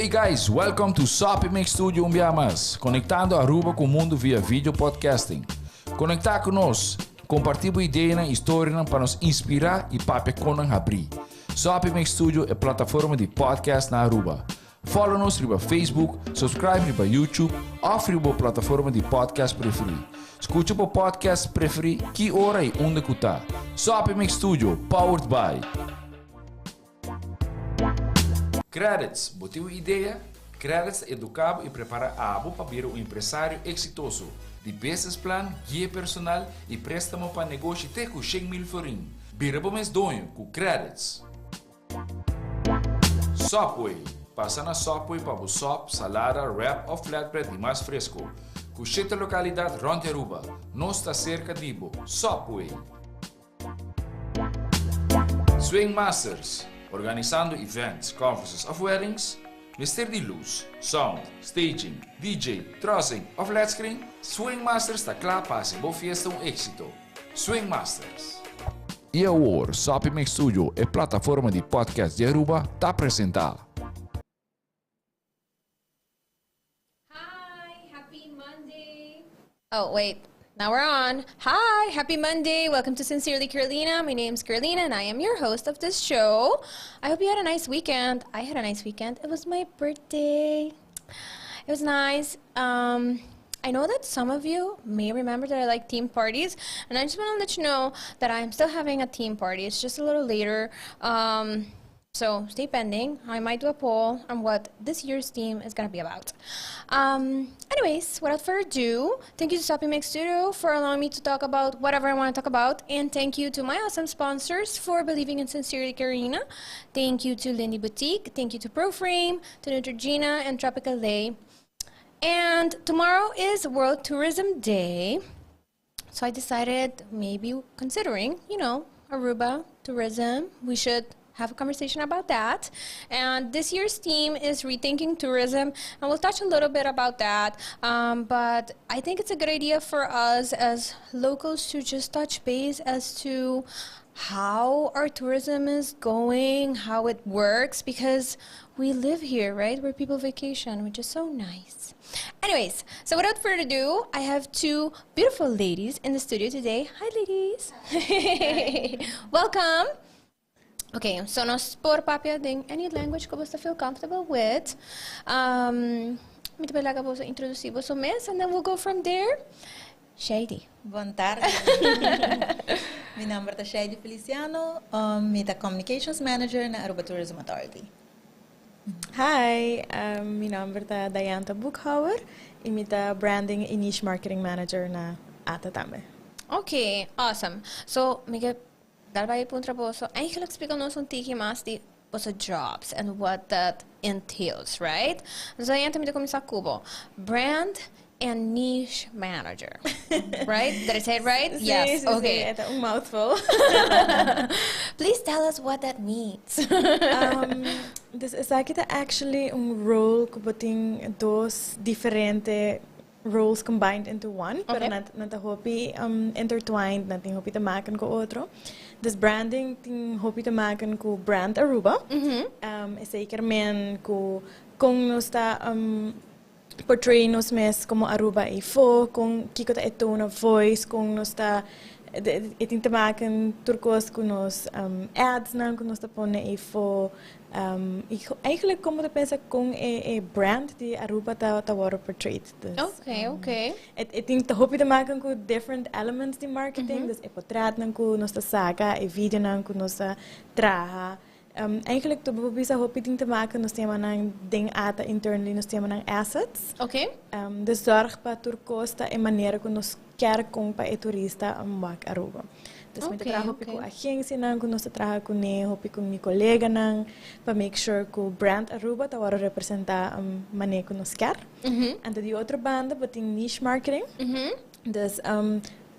Hey guys, welcome to Soppy Mix Studio un biaha mas, conectando Aruba cu mundo via video podcasting. Conecta cu nos, comparti bo ideanan y storianan pa nos inspira y papia con nan habri. Soppy Mix Studio e plataforma di podcast na Aruba. Follow nos riba Facebook, subscribe riba YouTube of riba bo plataforma di podcast preferi. Scucha bo podcast preferi ki ora y unda cu ta. Soppy Mix Studio, powered by. Credits, bo tin un idea? Credits ta educa bo y prepara abo pa bira un empresario exitoso. Di business plan, guia personal y prestamo pa negoshi te cu 100,000 florin. Bira bo mes doño cu Credits. Subway, pasa na Subway pa bo sop, salada, wrap of flatbread di mas fresco. Cu shete localidad rond di Aruba. Nos ta cerca di bo. Subway! Swing Masters, organisando events, conferences of weddings, Mester di luz, sound, staging, DJ, trussing of led screen? Swing Masters ta kla pa hasi bo fiesta un exito. Swing Masters! Y awor, Soppy Mix Studio, e plataforma di podcast di Aruba, ta presenta. Hi, happy Monday. Oh, wait. Now we're on. Hi, happy Monday. Welcome to Sincerely Carolina. My name's Carolina and I am your host of this show. I hope you had a nice weekend. I had a nice weekend. It was my birthday. It was nice. I know that some of you may remember that I like theme parties, and I just want to let you know that I'm still having a theme party. It's just a little later. So stay pending. I might do a poll on what this year's theme is going to be about. Anyways, without further ado, thank you to Soppy Mix Studio for allowing me to talk about whatever I want to talk about. And thank you to my awesome sponsors for believing in Sincerely Carolina. Thank you to Lindy Boutique. Thank you to ProFrame, to Neutrogena, and Tropical Lay. And tomorrow is World Tourism Day. So I decided maybe considering, Aruba, tourism, we should have a conversation about that. And this year's theme is rethinking tourism, and we'll touch a little bit about that. But I think it's a good idea for us as locals to just touch base as to how our tourism is going, how it works, because we live here, right? Where people vacation, which is so nice. Anyways, so without further ado, I have two beautiful ladies in the studio today. Hi, ladies. Hi. Welcome. Okay, so nos por papia den any language cu boso feel comfortable with. Mi ta laga boso introduci boso mes, and then we'll go from there. Shady. Bon tardi. Mi nomber ta Shady Feliciano. Mi ta Communications Manager na Aruba Tourism Authority. Hi, mi nomber ta Dayanta Boekhouwer y mi ta Branding y Niche Marketing Manager na ATA tambe. Okay, awesome. So, mi ke daarbij puntra boso, eigenlijk splica nos un tiki mas di boso jobs and what that entails, right? So, Dayanta, mi ta cuminsa cu bo. Brand and niche manager, right? Did I say it right? Si, Yes, si, okay. Si, un mouthful. Please tell us what that means. Dus esaki ta actually un role cu bo tin dos diferente roles combined into one, pero nan ta hopi intertwined, nan tin hopi te maken cu otro. Dus branding tin hopi te maken cu brand Aruba. Esey men cu con nos ta portray nos mes como Aruba eyfo, con kico ta e tone of voice, con nos ta e tin te maken tur cos cu nos ads nan cu nos ta pone eyfo. Y eigenlijk como ta pensa con e brand di Aruba ta wordo portrayed. Dus, e tin hopi te maken cu different elements di marketing, dus e portretnan cu nos ta saca, e videonan cu nos ta traha. Eigenlijk tur bo bisa hopi tin te maken, nos yama nan den ATA internally, nos yama nan assets. Dus zorg pa tur cos ta e manera cu nos kier con pa e turista wak Aruba. Dus mi ta traha hopi cu agencianan, cu nos ta traha cu ne, hopi cu mi coleganan, pa make sure cu brand Aruba ta wordo representa manera cu nos kier. Anto di otro banda, bo tin niche marketing. Dus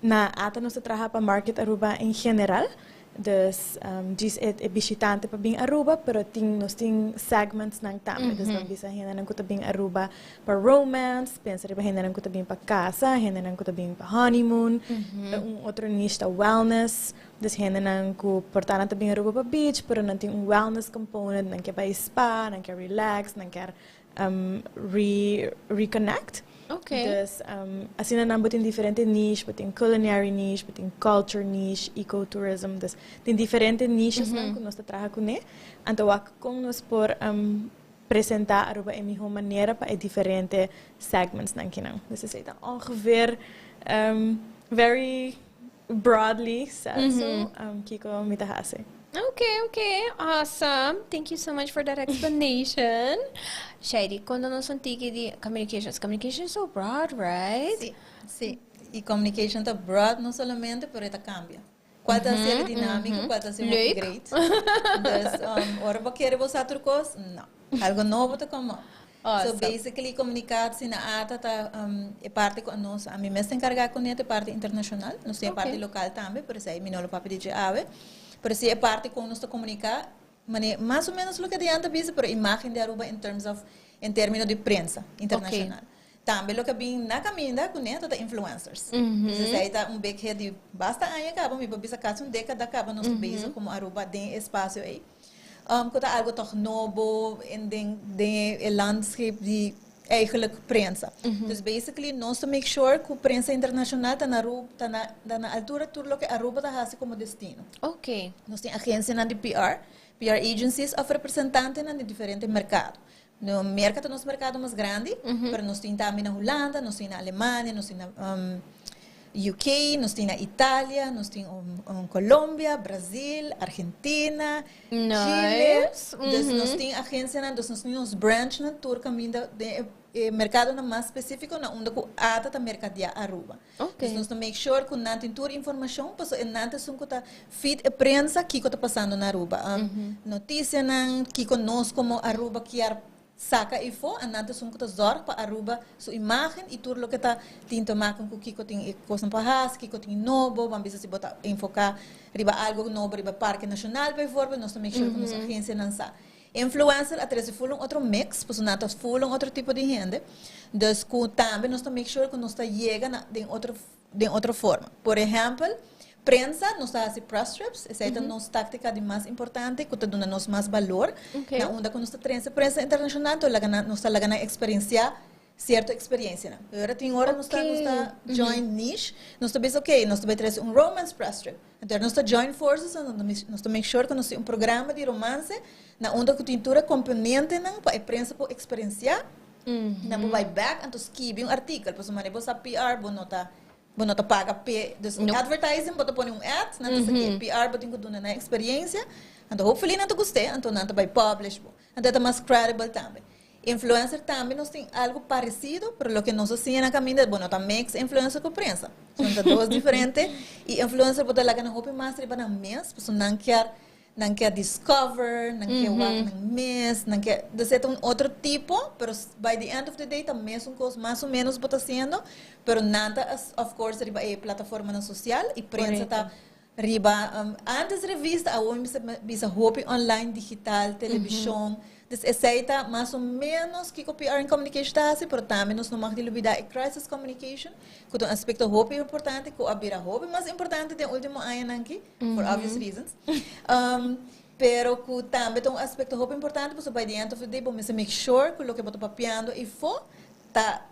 na ATA nos ta traha pa market Aruba en general. Dus djis e bishitante pa bin Aruba, pero tin nos tin segments nan tambe. Dus ban bisa hendenan cu ta bin Aruba pa romance, pensa riba hendenan cu ta bin pa casa, hendenan cu ta bin pa honeymoon. Un otro niche ta wellness. Dus hendenan ku por ta nan ta bin Aruba pa beach, pero nan tin un wellness component, nan ke bai spa, nan ke relax, nan ke reconnect. Dus asina nan bo tin diferente niche, bo tin culinary niche, bo tin culture niche, ecotourism, dus tin diferente niches nan ku nos ta traha kuné. Anto wak kon nos por presenta Aruba e miho manera pa e diferente segments nan kinan. Dus esei ta ongeveer very broadly said so kiko mi ta hasi. Okay, awesome. Thank you so much for that explanation. Shady, konta nos un tiki di communications. Communication is so broad, right? Si. Y communication ta broad no solamente, pero e ta cambia. Cual ta ser dinámico, cual ta ser Leuk. Great. Dus, ora bo kier bo sa tur cos? No. Algo nobo ta come up. So basically, communicatie na ATA ta e parte cu nos, ami mes ta encarga cu e parte internacional. Nos tin e parte local tambe, pero esey mi no lo papia di dje awe. Pero si e parte cu nos ta comunica, mane, mas o menos loke Diana ta bisa, pero imagen di Aruba in terms of, en termino di prensa internacional. Tambe loke bin na caminda cu ne ta influencers. Dus esey ta un big hit di basta aña caba, mi por bisa casi un decada caba nos ta bezig como Aruba den e espacio ey. Cu ta algo toch nobo in den e landscape di eigenlijk prensa. Dus basically nos ta make sure cu prensa internacional ta na Aruba, ta na altura tur loke Aruba ta haci como destino. Nos tin agencianan di PR, PR agencies of representantenan di diferente mercado. No, Merca ta nos mercado mas grandi, pero nos tin tambe na Hulanda, nos tin na Alemania, nos tin na UK, nos tin na Italia, nos tin Colombia, Brasil, Argentina, Chile. Dus nos tin agencianan, dus nos tin nos branch na tur caminda den e mercadonan mas specifico na unda cu ATA ta mercadea Aruba. Dus nos ta make sure cu nan tin tur informacion, paso e nan ta esun cu ta feed e prensa kico ta pasando na Aruba. Noticianan, kico nos como Aruba kier saca ifo, en nan ta esun cu ta zorg pa Aruba su imagen y tur loke ta tin te maken cu kico tin e cosnan pa haci, kico tin nobo, ban bisa si bo ta enfoca riba algo nobo riba Parke Nacional bijvoorbeeld, nos ta make sure cu nos agencianan sa. Influencer a trece full un otro mix, pasobra nan ta full un otro tipo di hende. Dus cu tambe nos ta make sure cu nos ta yega na den otro forma. Por ehempel, prensa, nos ta haci press trips, esey ta nos tactica di mas importante, cu ta duna nos mas balor. Na unda cu nos ta trece prensa internacional, to laga nan, nos ta laga nan experiencia cierto experiencia nan. Ora tin ora nos ta join niche, nos ta bisa, ok, nos ta bay trece un romance press trip. Anto nos ta join forces, nos ta make sure cu nos tin un programa di romance na unda cu tin tur e componentenan pa e prensa por experiencia. Nan por bay back anto skibi un artikel, pasobra mane bo sa PR bo no ta paga pe, dus No. advertising bo ta pone un ad, nan ta sa cu PR bo tin cu duna nan experiencia, anto hopefully nan ta gusta, anto nan ta bay publish bo. Anto ta mas credible tambe. Influencer tambe nos tin algo parecido, pero loke nos a siña na caminda, bo no ta mix influencer cu prensa. Son ta dos diferente. Y influencer bo ta laga nan hopi mas riba nan mes, pasobra nan kier discover, nan kier wak nan mes, nan kier, dus e ta un otro tipo, pero by the end of the day ta mesun cos mas o menos bo ta haciendo, pero nan ta of course riba e plataformanan social y prensa ta riba antes revista, awor mi bisa hopi online, digital, television. Dus esey ta mas o menos kico PR and communication ta haci, pero tambe nos no mag di lubida e crisis communication, cu ta un aspecto hopi importante, cu a bira hopi mas importante den ultimo añanan aki, for obvious reasons. Pero cu tambe ta un aspecto hopi importante, pasobra by the end of the day, bo mester make sure cu loke bo ta papiando ifo ta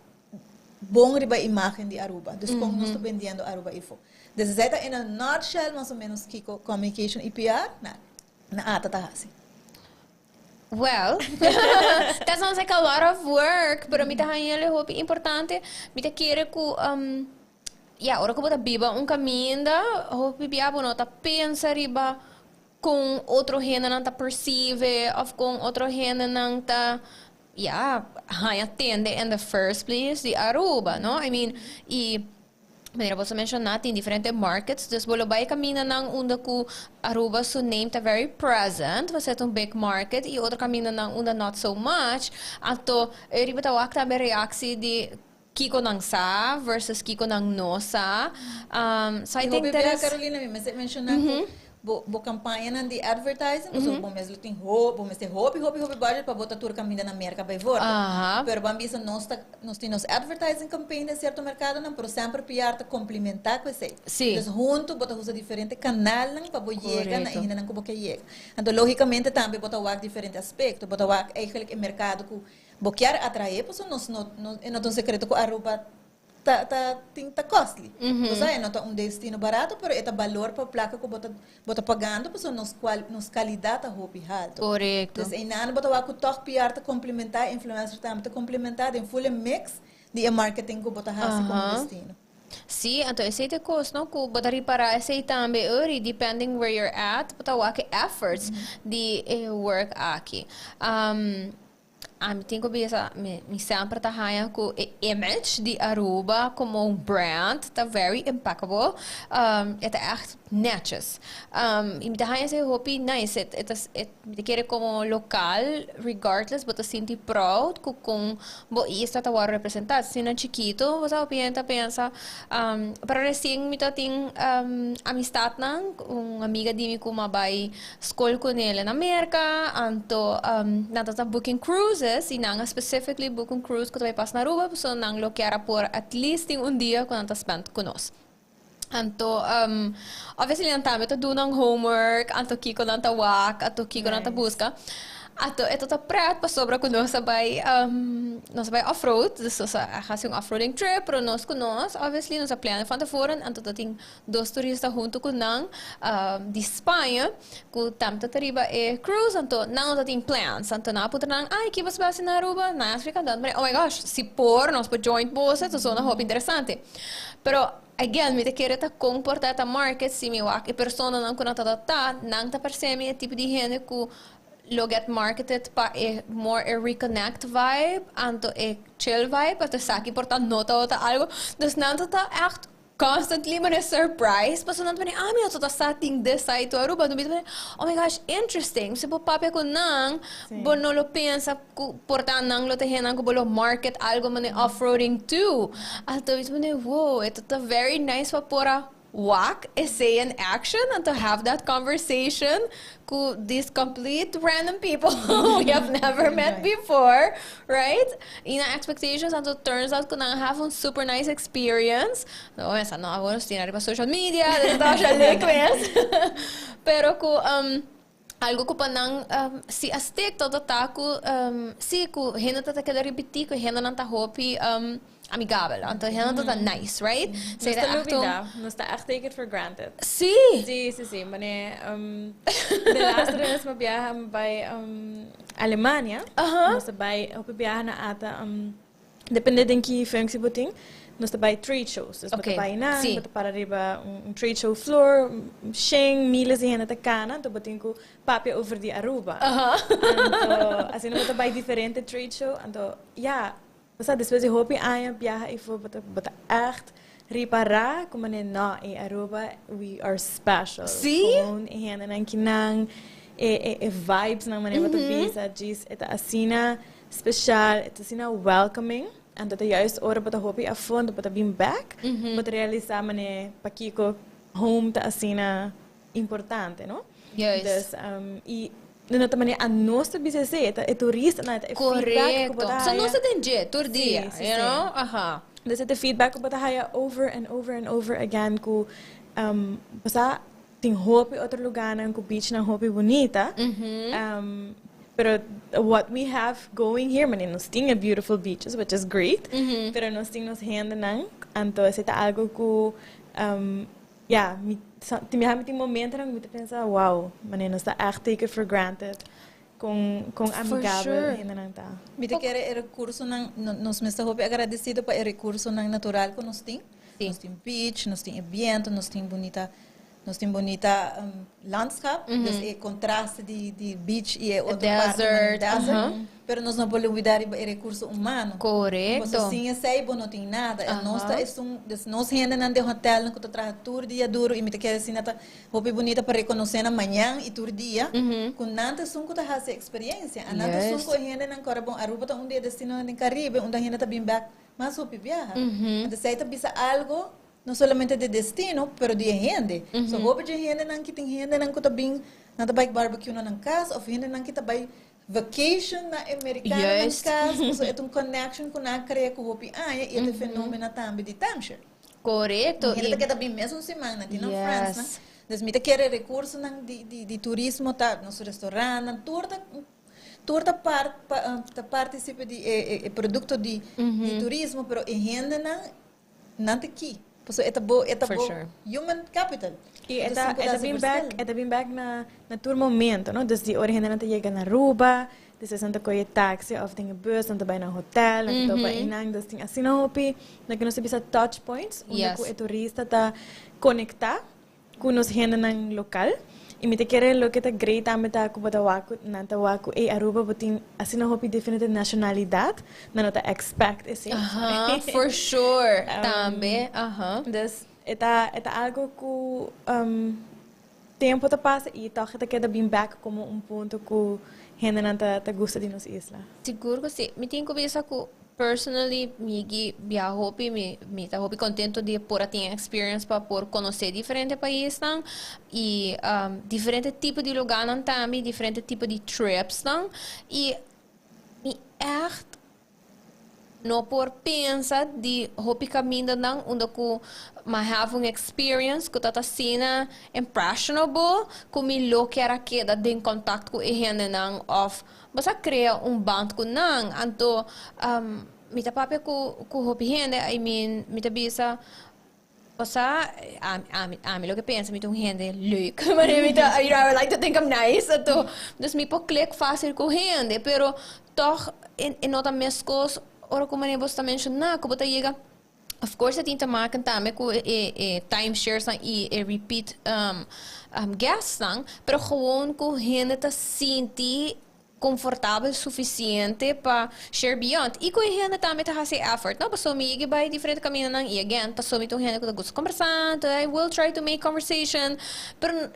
bon riba imagen di Aruba. Dus con nos ta bendiendo Aruba ifo. Dus esey ta in a nutshell mas o menos kico communication y PR na ATA ta haci. Well, that sounds like a lot of work, pero mi ta haña hopi importante. Mi ta kere cu ja, ora cu bo ta biba un caminda, hopi bia bo no ta pensa riba con otro hendenan ta perceive of con otro hendenan ta, ja, haña tende in the first place di Aruba, no? I mean, y manera bo a menciona, tin diferente markets, dus bo lo bay camindanan unda cu Aruba su name ta very present, paso ta un big market, y otro camindanan unda not so much. Anto, riba ta wak tambe reactie di kiko nan sa versus kiko nan no sa. So I think that is Carolina, mi mester menciona cu Bo campaña di advertising, bo mes tin bo mes hopi hopi hopi budget pa bo ta tur caminda na Merca bijvoorbeeld. Pero ban bisa nos tin nos advertising campaign den cierto mercado nan, pero semper PR ta complementa cu esey. Dus hunto bo ta usa diferente canal pa bo yega na hendenan cu bo kier yega. Anto logicamente tambe bo ta wak diferente aspecto, bo ta wak eigenlijk e mercado cu bo kier atrae, pasobra nos no, no, no ta un secreto cu Aruba ta tin ta costly. O no ta un destino barato, pero e ta balor pa placa cu bo ta pagando, pasobra nos calidad ta hopi halto. Dus einan bo ta wak cu toch PR ta complementa, influencer tambe ta complementa, den full mix di e marketing cu bo ta hasi como destino. Si, anto esey ta cos, no? Cu bo ta ripara esey tambe ori, depending where you're at, bo ta wak efforts di work aki. Ami tin cu bisa, mi semper ta haya cu e image di Aruba como un brand ta very impeccable. E ta echt netjes. Y mi ta haya esey hopi nice. Et mi ta kere como local, regardless, bo ta sinti proud cu con bo isla ta wordo representa. Asina chikito, bo sa ta pensa, pero recien mi ta tin amistad nan, un amiga di mi cu m'a bay school cu ne na America, anto nan ta booking cruises y nan specifically booking cruise cu ta bay pasa na Aruba, so nan lo kier por at least tin un dia cu nan ta spend cu nos. Anto, obviously nan tambe ta doen nan homework, anto kiko nan ta wak, anto kiko nan ta busca. Anto, e ta pret pasobra cu nos a bay, nos a bay off-road, dus nos a haci un off-roading trip, pero nos cu nos, obviously, nos a plan van tevoren, anto ta tin dos turista hunto cu nan, di Spaña, cu tambe ta riba e cruise, anto nan no tin plans, anto nan a puntra nan, "Ay, kico bo haci na Aruba?" Nan a explica, anto oh my gosh, si por, nos por join boso, ta zona hopi interesante. Pero, again, mi ta kere ta comporta ta market, si mi wak e persona nan cu nan ta, nan ta percebi e tipo di hende cu lo get marketed pa e more e reconnect vibe, anto e chill vibe, anto esaki por ta nota ota algo. Dus nan ta echt constantly mane surprise, paso nan ta mane, "Ah, mi no ta sa tin this side to Aruba." Anto mi ta mane, "Oh my gosh, interesting." Si bo papia cu nan, bo no lo pensa cu por ta nan lo ta hendenan cu bo lo market algo mane off-roading too. Anto mi ta mane, "Wow, e ta very nice pa por a wak esey in action and to have that conversation cu these complete random people we have never met before, right?" Y na expectations, and it turns out cu nan have a super nice experience. No, esa no, awor nos tin riba social media, dus ta masha leuk mes. Pero cu algo cu pa nan si a stick tot ta cu si cu hende ta keda repeti cu hende nan ta hopi amigabel. Anto hende ta nice, right? Nos ta lubida, nos ta echt take it for granted. Si. Mane, de laatste vez m'a biaha bay Alemania. Nos ta bay op biaha na ata, depende den ki functie bo tin. Nos ta bay trade shows. Dus bo ta bay na, bo ta para riba un trade show floor, shen, miles di hende ta cana, anto bo tin cu papia over di Aruba. Anto, asina bo ta bay diferente trade show, anto, ja, basta despues di hopi aña biaha y fu bo ta echt ripara como ne no, in Aruba we are special. Gewoon e hendenan kinan e vibes nan manera bo ta bisa, djis e ta asina special, e ta asina welcoming. Anto ta juist ora bo ta hopi afo, anto bo ta bin back, bo ta realisa mane pakiko home ta asina importante, no? Dus, y no ta manera a nos ta bisa esey, e turista nan, e feedback cu bo ta So nos ta den dje, tur dia, you know? Aha. Dus e feedback cu bo ta haya over and over and over again cu basta tin hopi otro lugarnan cu beach nan hopi bunita. Pero what we have going here, mane nos tin beautiful beaches, which is great, pero nos tin nos hendenan, anto esey ta algo cu ja, mi tin momentonan mi ta pensa, "Wow, mane nos ta echt take it for granted con amigabel hendenan ta." Mi ta kere e recursonan, nos mes ta hopi agradecido pa e recursonan natural cu nos tin. Nos tin beach, nos tin ambiente, nos tin bunita landschap, dus e contraste di beach y e otro desert, parte desert. Pero nos no por lubida e recurso humano. Paso sin esey bo no tin nada. E nos ta esun, dus nos hendenan den hotel nan cu ta traha tur dia duro y mi ta kere asina ta hopi bunita pa reconoce na mañan y tur dia cu nan ta esun cu ta haci experiencia. A nan ta esun cu hendenan cu bon Aruba ta un di e destino den Caribe unda hende ta bin back mas hopi biaha. Entonces esey ta bisa algo. No solamente di destino, pero di hende. So hopi di hendenan ku tin hendenan ku ta bin, nan ta bai barbecue na nan kas, of hendenan ku ta bai vacation na Americano nan kas. So e un connection ku nan krea ku hopi aña i e fenomeno tambe di timeshare. Hende ta keda bin mesun siman, nan tin nan friends nan. Dus mi ta kere recursonan di turismo ta nos restaurantnan, tur ta ta participe di e producto di turismo, pero e hendenan nan ta key. So e ta For bo human capital. E Dus eta cinco eta das bin e back, e ta bin back na tur momento, no? Dus di ora hende nan ta yega na Aruba, dus nan ta coy taxi of den bus, nan ta bay na hotel, nan ta topa einan, dus tin asina hopi, na ku nos ta bisa touch points, unda ku e turista ta conecta ku nos hendenan local. I mi ta kere loke ta great tambe ta ku bo ta wak ku nan ta wak ku, "Ey, Aruba bo tin asina hopi diferente nacionalidad," nan no ta expect esei. Aha, for sure. Tambe, aha. Dus e ta algo ku tempo ta pasa i toch ta keda bin back como un punto ku hendenan ta gusta di nos isla. Sigur ku si. Mi tin ku bisa ku personally mi ke biaha hopi, mi ta hopi contento di por tin experience pa por conoce diferente paisnan i diferente tipo di lugarnan tambe, diferente tipo di trips nan i mi echt no por pensa di hopi camindanan unda ku m'a have un experience ku ta asina impressionable ku mi lo kier a keda den contact ku e hendenan of bo sa, crea un band ku nan. Anto mi ta papia ku hopi hende, I mean, mi ta bisa, o sea, ami loke pensa, mi ta un hende leuk. Maar mi ta, I like to think I'm nice. Anto, dus mi por klik fácil ku hende, pero toch e no ta meskos ora ku manera bo ta menciona, ku bo ta yega. Of course, tin te maken tambe ku e timeshares dan i e repeat guests dan, pero gewoon ku hende ta sinti comfortabel suficiente pa share beyond. I ku hende tambe ta hasi effort. No, paso mi yega bai diferente camindanan i again, paso mi ta un hende ku ta gusta conversa, I will try to make conversation, pero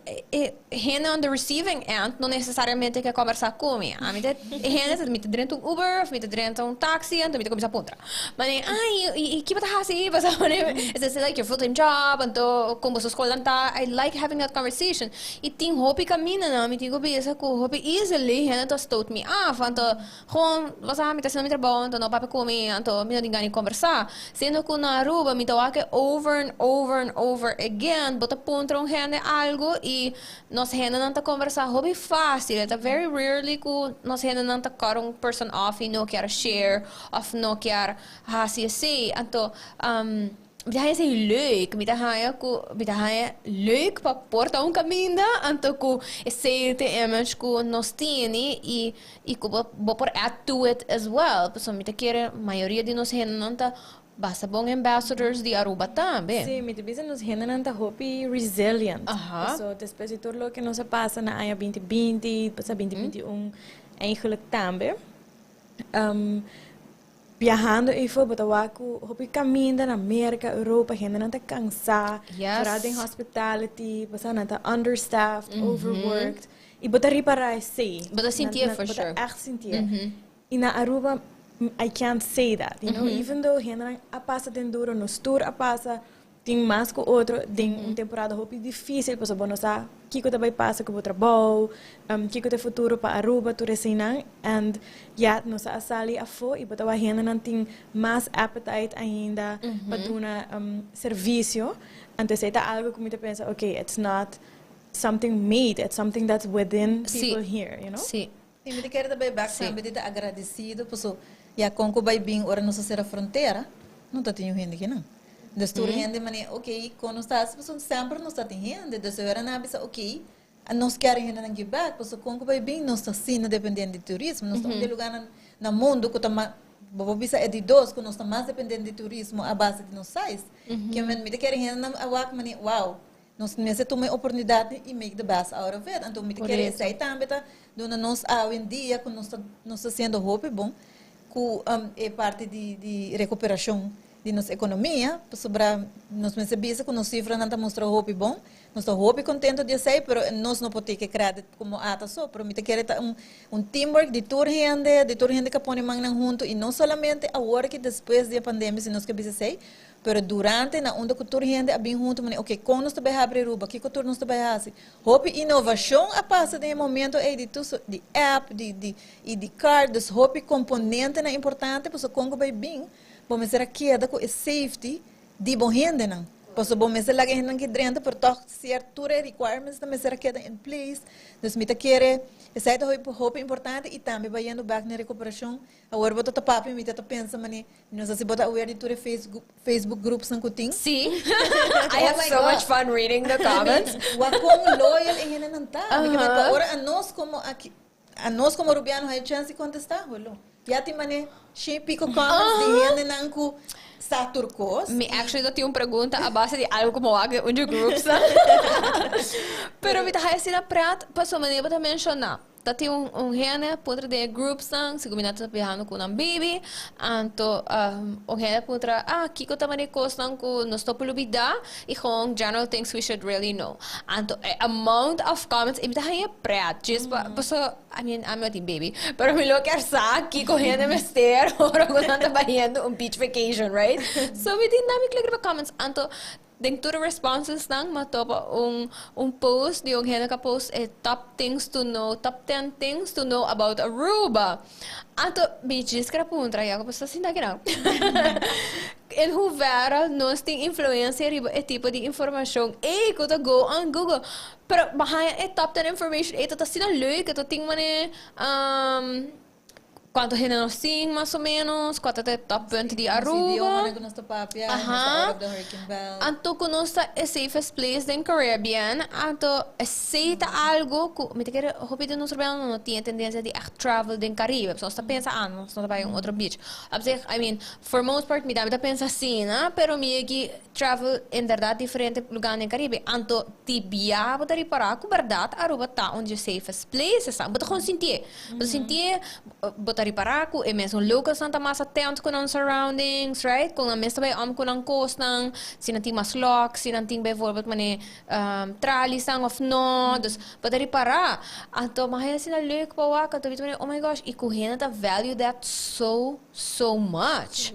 hende on the receiving end no necesariamente ke conversa ku mi. Ami ta hende ta mi ta drenta un Uber of mi ta drenta un taxi, anto mi ta cuminsa puntra. Mane, "Ai, i ki bo ta hasi?" Basta mane, "Is this like your full-time job?" Anto, "Kon boso school dan ta?" I like having that conversation. I tin hopi camindanan, mi tin ku bisa ku hopi easily hende ta stoot mi af. Anto, gewoon, basta mi ta haciendo mi trabou, anto no papia ku mi, anto mi no tin gana di conversa. Siendo ku na Aruba, mi ta wak over and over and over again, bo ta puntra un hende algo i nos hendenan ta conversa hopi fácil. Ta very rarely ku nos hendenan ta cut un person off i no kier share of no kier hasi esei. Anto, mi ta haya esei leuk. Mi ta haya leuk pa por ta un caminda, anto ku esei ta image ku nos tin i ku bo por add to it as well. So mi ta kere mayoria di nos hendenan ta basta bon ambassadors di Aruba tambe. Si, mi ta bisa nos hendenan ta hopi resilient. So, despues di tur loke nos a pasa na aña 2020, pasa 2021, eigenlijk tambe. Viajando even, bo ta wak ku hopi caminda na Amerika, Europa, hendenan ta cansa, vooral den hospitality, basta nan ta understaffed, overworked. I bo ta ripara esei. Bo ta sinti Na, for bo ta echt sinti. I na Aruba, I can't say that, even though hendenan a pasa den duro, nos tur a pasa, tin mas ku otro, den un temporada hopi difícil, pasobra bo no sa kiko ta bay pasa ku bo trabou, kiko ta futuro pa Aruba, tur eseinan, and ja, nos a sali afo i bo ta wak hendenan tin mas appetite ainda pa duna servicio. Anto esei ta algo ku mi ta pensa, okay, it's not something made, it's something that's within people here. I mi kier tambe back tambe di ta agradecido, paso ya kon ku bai bin ora nos a sera frontera, no ta tin hende akinan. Dus tur hende mane, okay, kon nos ta, paso semper nos ta tin hende, dus ora nan a bisa, okay, nos kier hendenan give back, paso kon ku bai bin nos ta asina dependente di turismo, nos ta un di lugar na mundo ku ta bo por bisa e di dos ku nos ta mas dependente di turismo a base di nos size. Ke men mi ta kier hendenan a wak mane, wow, nos mester tuma e oportunidad i make the best out of it. Anto mi ta kere esei tambe ta duna nos awendia ku nos ta haciendo hopi bon ku e parti di recuperacion di nos economia, pasobra nos mester bisa ku nos cifranan ta mustra hopi bon. Nos ta hopi contento di esei, pero nos no por take credit como ATA so, pero mi ta kere ta un teamwork di tur hende ku pone mannan hunto i no solamente awor ku despues di e pandemia, si nos ke bisa esei. Pero durante na unda ku tur hende a bin hunto, mane, "Ok, kon nos ta bai habri Aruba? Kiko tur nos ta bai hasi?" Hopi innovacion a pasa den momento ei di tur di app, di ID card, dus hopi componente na importante, paso kon ku bai bin, bo mester a keda ku e safety di bo hendenan. Paso bo mester laga hendenan ki drenta, pero toch cierto requirements na mester a keda in place. Dus mi ta kere, esei ta hopi, hopi importante i tambe bayendo back na recuperacion. Awor bo ta papi, mi ta pensa mane, no sa si bo ta aware di tur e Facebook groups nan ku tin. Si. I have Oh my so God. much fun reading the comments. Wa kon loyal e hendenan ta. Porque pa ora anos komo aki, anos komo Rubiano hay chance di kontestá, holo. Ya tin mane, 100 i piko comments di hendenan ku sa tur kos. Mi actually no tin un pregunta a base di algo komo wak den un groups. Pero mi ta haya asina pret, paso manera bo ta menshoná. Ta tin un hende puntra den groups nan, sigur mi nan ta viajando ku nan baby, anto un hende puntra, "Ah, kiko ta mane kosnan ku nos no por lubidá?" I gewoon general things we should really know. Anto e amount of comments, i mi ta haya pret, just pa, paso, I mean, ami no tin baby, pero mi lo kier sa kiko hende mester ora ku nan ta bayendo un beach vacation, right? So mi tin mi click riba comments, anto den tur responses nan m'a topa un post di un hende ku post e top things to know, top 10 things to know about Aruba. Anto mi djis kere puntra ya ku paso sinta kinan. In hoeverre nos tin influencia riba e tipo di informashon ei ku ta go on Google. Pero m'a haña e top 10 information ei ta asina leuk, ta tin mane kuantu hende nos tin mas o menos, kua ta e top punt di Nos idioma Aruba. ku nos ta papia, nos ta out of the hurricane belt. Anto ku nos ta e safest place in Caribbean, anto esei ta algo ku mi ta kere hopi di nos Rubiano no tin tendensia di echt travel den Caribe. So nos ta pensa, "Ah, nos no ta bai un otro beach." Op zich, I mean, for most part mi ta pensa asina, pero mi ki travel inderdaad diferente lugá den Caribe. Anto ti bia bo ta ripará ku berdat Aruba ta un di safest places. Bo ta gewoon sintié. Bo ta sintié, bo ta ripará ku e mesun locals nan ta mas atento ku nan surroundings, right? Ku nan mes ta bai om ku nan kosnan, si nan tin mas locks, si nan tin bijvoorbeeld mane tralies nan of no. Dus bo ta ripará. Anto m'a haya asina leuk pa wak, anto mi ta mane, "Oh my gosh, i ku hende ta value that so, so much."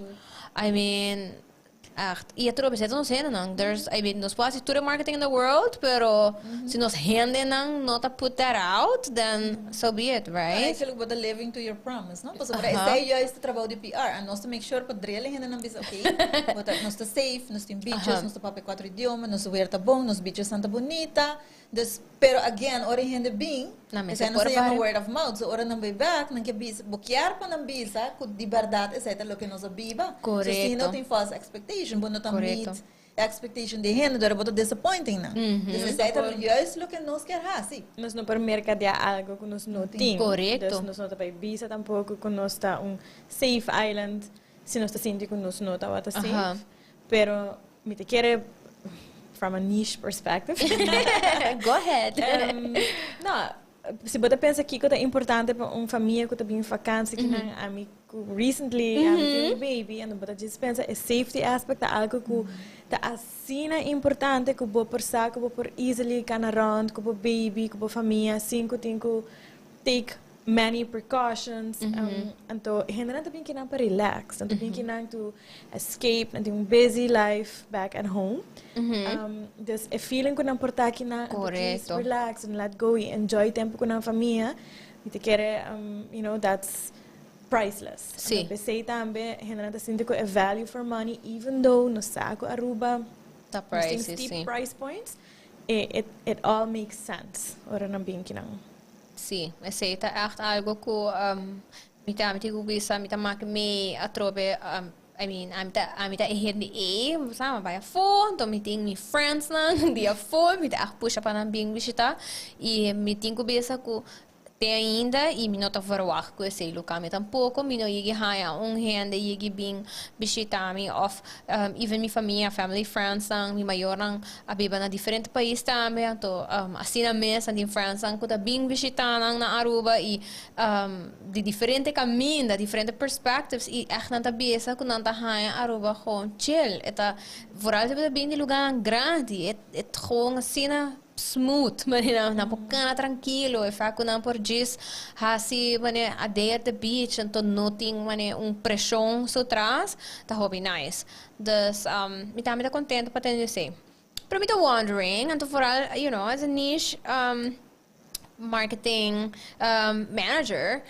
I mean, echt. I atrobe esei ta nos hendenan. There's, I mean, nos por hasi tur e marketing in the world, pero si nos hendenan no ta put that out, then so be it, right? Eigenlijk bo ta living to your promise, no? Pasobra esei juist e trabou di PR. En nos ta make sure pa drill hendenan bisa, "Ok, bo ta, nos ta safe, nos tin beaches, nos ta papia kuater idioma, nos weer ta bon, nos beaches ta bunita." Dus, pero again, ora hende bin, Na esei mester nos por ta yama vari. word of mouth. So ora nan bai back, nan ke bisa, bo kier pa nan bisa, ku di berdat esei ta loke nos a biba. So si no tin false expectation, bo no ta meet expectation di hende, dor bo ta disappointing nan. Dus esei ta juist loke nos kier hasi. Nos no por mercadear algo ku nos no tin. Dus nos no ta bai bisa tampoko ku nos ta un safe island, si nos ta sinti ku nos no ta safe. Pero mi ta kere from a niche perspective. Go ahead. No, si bo ta pensa kiko ta importante pa un famia ku ta bin vakantie ku nan, ami ku recently ami tin un baby, and bo ta just pensa e safety aspect ta algo ku ta asina importante ku bo por sa ku bo por easily kana rond ku bo baby, ku bo famia, sin ku tin ku take many precautions. Anto hende ta bin kinan pa relax, nan ta bin kinan to escape, nan tin un busy life back at home. Dus e feeling ku nan por ta kinan, anto just relax and let go i enjoy tempu ku nan famia. Mi ta kere, that's priceless. Anto p'esei tambe hende ta sinti ku e value for money, even though nos sa ku Aruba Ta nos tin pricey, steep si. price points, it all makes sense ora nan bin kinan. Si, esei ta echt algo ku mi ta ku bisa mi ta make mi atrobe, I mean, ami ta e hende e, sa, bai afó, anto mi tin mi friends nan di afó, mi ta echt pusha pa nan bin bishitá i mi tin ku bisa ku te ainda i mi no ta verwacht ku esei lo kambia tampoko, mi no yegi haña un hende yegi bin bishitá mi of even mi famia, family friends nan, mi mayornan a biba na diferente pais tambe, anto asina mes nan tin friends nan ku ta bin bishitá nan na Aruba i di diferente kaminda, diferente perspectives i echt nan ta bisa ku nan ta haña Aruba gewoon chill. E ta vooral si bo ta bin di lugánan grandi, e gewoon asina. smooth, manera nan por cana trankilo, e fa cu nan por djis haci manera a day at the beach, anto no tin manera un presion su tras, ta hopi nice. Dus mi tambe ta contento pa tende esey. Pero mi ta wondering, anto vooral, as a niche marketing manager,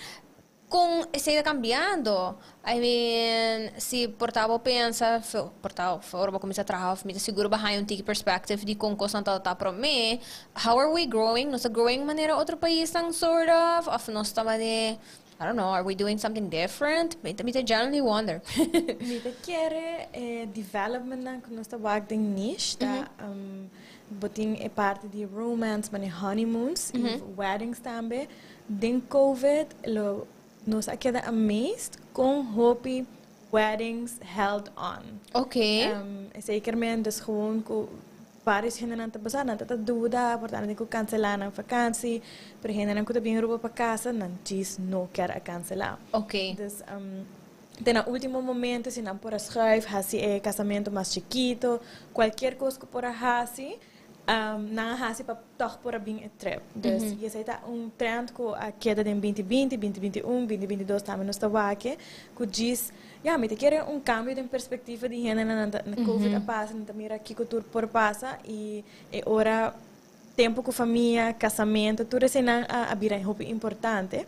con esey ta cambiando? I mean, si por ta bo pensa, por ta ora bo cuminsa traha of mi ta sigur bo haya un tiki perspective di con cosnan ta ta prome. How are we growing? Nos ta growing manera otro paisnan, sort of? Of nos ta mane, I don't know, are we doing something different? Mi ta genuinely wonder. Mi ta kere development nan cu nos ta wak den niche ta bo tin e parti di romance, mane honeymoons y weddings tambe. Den COVID lo nos a keda amazed con hopi weddings held on. Zeker men, dus gewoon cu varios hendenan ta basa, nan ta duda, por tanto cu cancela nan vakantie, pero hendenan cu ta bin Aruba pa casa, nan djis no kier a cancela. Dus te na ultimo momento, si nan por a schuif, haci e casamento mas chikito, cualkier cos cu por a haci, nan a haci pa toch por a bin e trip. Dus esey ta un trend cu a keda den 2020, 2021, 2022 tambe nos ta wak, cu djis, ja, mi ta kere un cambio den perspectiva di hende na COVID a pasa, nan ta mira kico tur por pasa y e ora tempo cu famia, casamento, tur eseynan a bira hopi importante.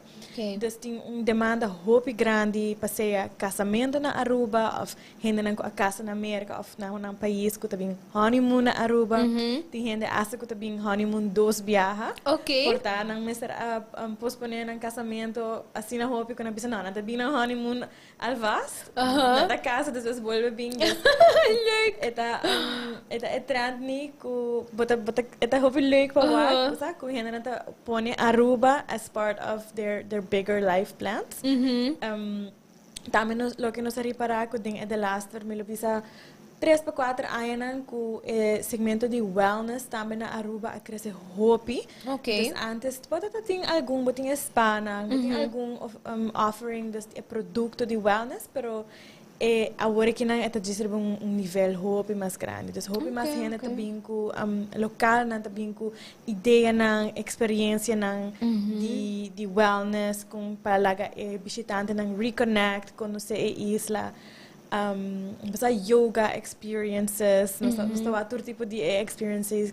Dus tin un demanda hopi grandi pa sea casamento na Aruba of hendenan cu a casa na America of na un pais cu ta bin honeymoon na Aruba. Tin hende hasta cu ta bin honeymoon dos biaha. Por ta nan mester a pospone nan casamento asina hopi cu nan bisa no, nan ta bin na honeymoon alvast. Nan ta casa, despues bolbe bin. Leuk. E ta e trend ni cu bo ta bo ta e ta hopi leuk pa wak, sa cu hendenan ta pone Aruba as part of their bigger life plans. Tambe nos loke nos a ripara cu den e de laatste, mi lo bisa, 3 pa 4 añanan, cu e segmento di wellness tambe na Aruba a crece hopi. Dus antes por ta tin algun, bo tin spa nan, bo tin algun offering, dus e producto di wellness, pero e awor aki nan e ta djis riba un nivel hopi mas grandi. Dus hopi mas hende ta bin cu local nan ta bin cu ideanan, experiencianan di wellness, con pa laga e bishitantenan reconnect, conoce e isla. Basta yoga experiences, nos ta wak tur tipo di experiences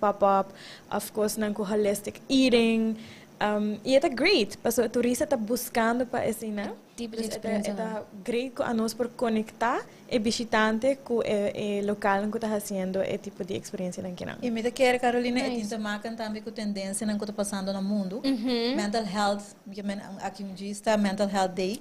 pop up, of course nan cu holistic eating. Y e ta great, paso e turista ta buscando pa eseynan. Tipo di Dus experiencia. e ta great cu anos por conecta e bishitante cu e local cu ta haciendo e tipo di experiencianan cu nan. Y mi ta kere, Carolina, e tin te maken tambe cu tendencianan cu ta pasando na mundo. Mental health, cu men aki un dia ta Mental Health Day.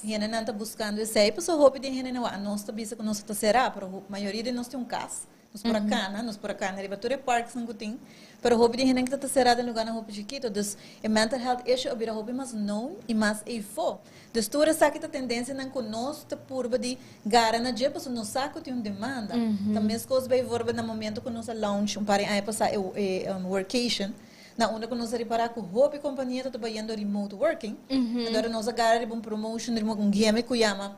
Hendenan ta buscando esey, paso hopi di hende nan nos ta bisa cu nos ta cera, pero mayoria di nos tin un cas. Nos por cana, nos por cana riba tur e parks nan cu tin. Pero hopi di hende cu ta cera den lugar nan hopi chikito. Dus e mental health issue a bira hopi mas known y mas efo. Dus tur esaki ta tendencianan cu nos ta purba di gara na dje, paso nos sa cu tin un demanda. Tambe cos bijvoorbeeld na momento cu nos a launch un par di aña pasa e workation, na unda cu nos a ripara cu hopi compania ta trahando remote working. Anto nos a gara riba un promotion, riba un game cu yama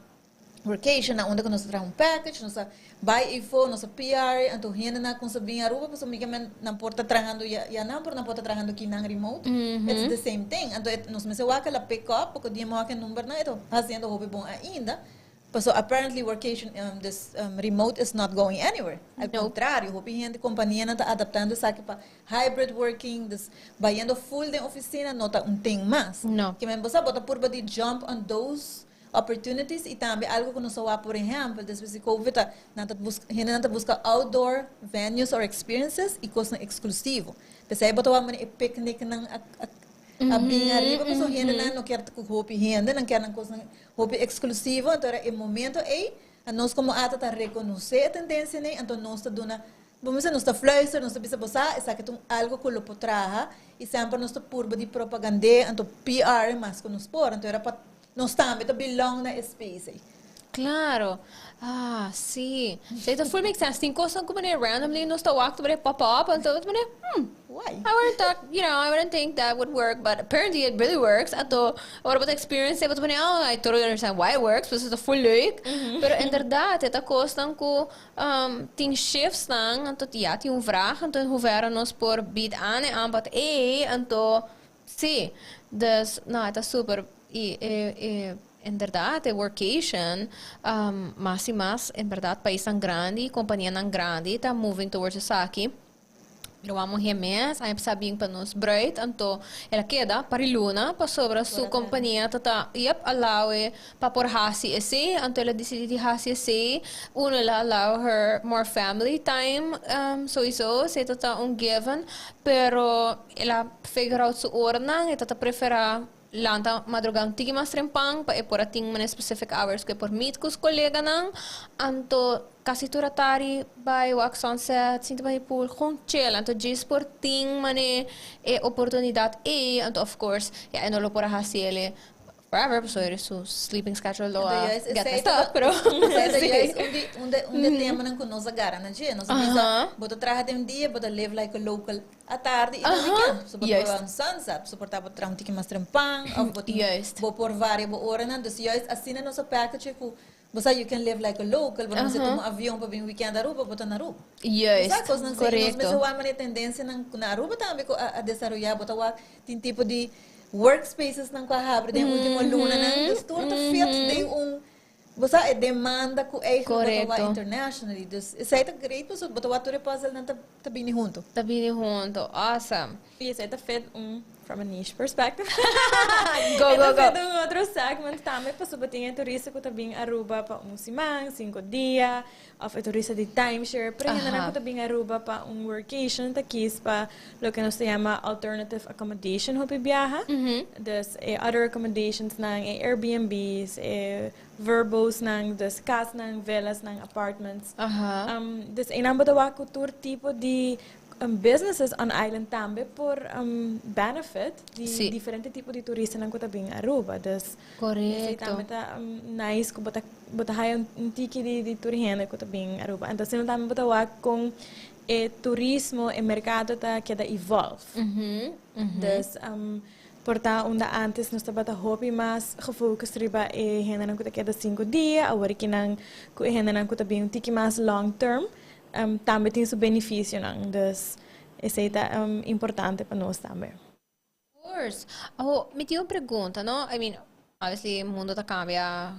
workation, na unda cu nos traha un package, nos bay info, nos PR, anto hende nan con bin Aruba, paso mi men nan por ta trahando ya ya nan por nan por ta trahando aki nan remote. It's the same thing. Anto nos mester wak el a pick up, porque dia mo number na ito haciendo hopi bon ainda. So apparently workation, this remote is not going anywhere. Al Nope. contrario, hopi hende, compania nan ta adaptando esaki pa hybrid working, dus bayendo full den oficina no ta un thing mas. No. Cu men bo sa bo ta purba di jump on those opportunities y tambe algo cu nos a, por ehempel, despues di COVID, nan ta busca, hende nan ta busca outdoor venues or experiences y cos exclusivo. Pesey bo ta wak e picnic nan a bin ariba, paso hende nan no kier cu hopi hende, nan kier nan cos hopi exclusivo, anto e momento ey, nos como ATA ta reconoce e tendencia ne, anto nos ta duna. Vamos dizer, nos ta fluister, nos ta bisa bosa, esaki ta algo cu lo por traha, y semper nos ta purba di propaganda, anto PR mas cu nos por, anto era pa nos tambe ta belong na space ey. Claro. Ah, si. So, it full makes sense. Tin cos cu randomly nos ta wak pop up, anto manera, what? Why? I wouldn't thought, I wouldn't think that would work, but apparently it really works. Anto, ora bo experience, bo ta "Oh, I totally understand why it works, dus het is full leuk." Pero inderdaad, e kosnan ku tin shifts nan, anto ja, tin un vraag, anto in hoeverre nos por bied aan e aanbod e, anto, si, dus, nou, het is super. E inderdaad, e workation, mas i mas, en berdat, paisnan grandi, kompanianan grandi, ta moving towards esaki. Pero vamos mes, ay sabi pa nos bruid, anto el a keda pa luna, pasobra su kompania ta, yep, allow e pa por hasi esei, anto el a disidí di hasi esei, uno, el a allow her more family time, sowieso, esei ta un given, pero el a figure out su oranan, e ta preferá lanta madrugá un tiki mas trempan pa e por tin un specific hours ku por meet ku koleganan, anto kasi tur atardi bai wak sunset, sinta bai pool, gewoon chill, anto djis por tin mane e oportunidat e, anto of course, ja, e no lo por hasi ele forever, so e su sleeping schedule lo a get messed up, pero Juist un di temanan ku nos a gara na dje. Nos a bisa, bo ta traha den dia, bo ta live like a local atardi i na weekend. So bo ta un sunset, so por ta bo traha un tiki mas trempan, òf bo tin bo por varia bo oranan. Dus juist asina nos package ku bo sa you can live like a local, bo no tuma avion pa bin weekend Aruba, bo ta na Aruba. Sabe, nan nos mester wak e tendensianan na Aruba tambe ku a desaroyá, bo ta wak tin tipo di workspaces nan ku a habri den último lunanan, dus tur ta fit den un, bo sa, e demanda ku eigenlijk bo ta wak internationally. Dus esei ta great, pasobra bo ta wak tur e puzzle nan ta bini huntu. Ta bini huntu. Awesome. I esei ta fit un from a niche perspective. Go, go, go. Fit un otro segment tambe, pasobra tin turista ku ta bin Aruba pa un siman, 5 dia, òf e turista di timeshare. Pero ainda ku ta bin Aruba pa un workation, ta kies pa loke nos ta yama alternative accommodation hopi biaha. Dus e other accommodations nan, e Airbnbs, e Vrbos nan, dus kas nan, villas nan, apartments. Dus einan bo ta wak ku tur tipo di businesses on island tambe por benefit di diferente tipo di turistanan ku ta bin Aruba. Dus esei tambe ta nice ku bo ta haya un tiki di tur hende ku ta bin Aruba. Anto asina tambe bo ta wak kon e turismo, e merkado ta keda evolve. Dus por ta unda antes nos tabata hopi mas gefocust riba e hendenan ku ta keda 5 dia, awor akinan ku e hendenan ku ta bin un tiki mas long term, tambe tin su benefisionan. Dus esei ta importante pa nos tambe. Of course. Oh, mi tin un pregunta, no? I mean, obviously, mundu ta kambia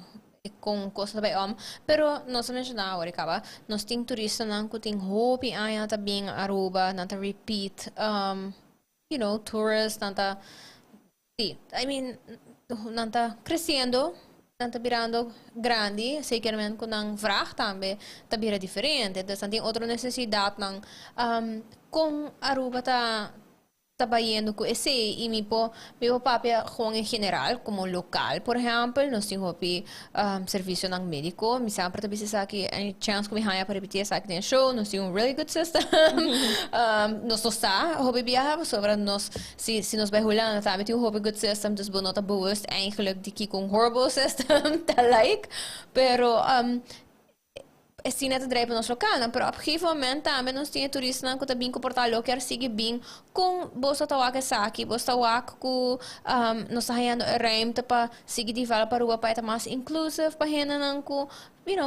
ku kos tambe om, pero nos a menshoná awor kaba, nos tin turistanan ku tin hopi aña ta bin Aruba, nan ta repeat, tourists, nan ta, si, I mean, nan ta kresiendo, nan ta birando grandi, zekermente ku nan vraag tambe ta bira diferente, dus nan tin otro nesesidatnan. Kon Aruba ta bayendo ku esei? I mi por papia gewoon en general, komo lokal, por ehèmpel, nos tin hopi servisionan médiko. Mi semper ta bisa esaki, any chance ku mi haña pa repetí esaki den show, nos tin un really good system. Nos no sa hopi biaha, sobra nos si nos bai Hulanda tambe tin un hopi good system, dus bo no ta bewust eigenlijk di kiko un horrible system ta like, pero asina ta draai pa nos lokal, pero op een gegeven moment tambe nos tin turistanan ku ta bin ku por ta lo kier sigui bin. Kon boso ta wak esaki? Boso ta wak ku nos ta hañando e ruimte pa sigui develop Aruba pa e ta mas inclusive pa hendenan ku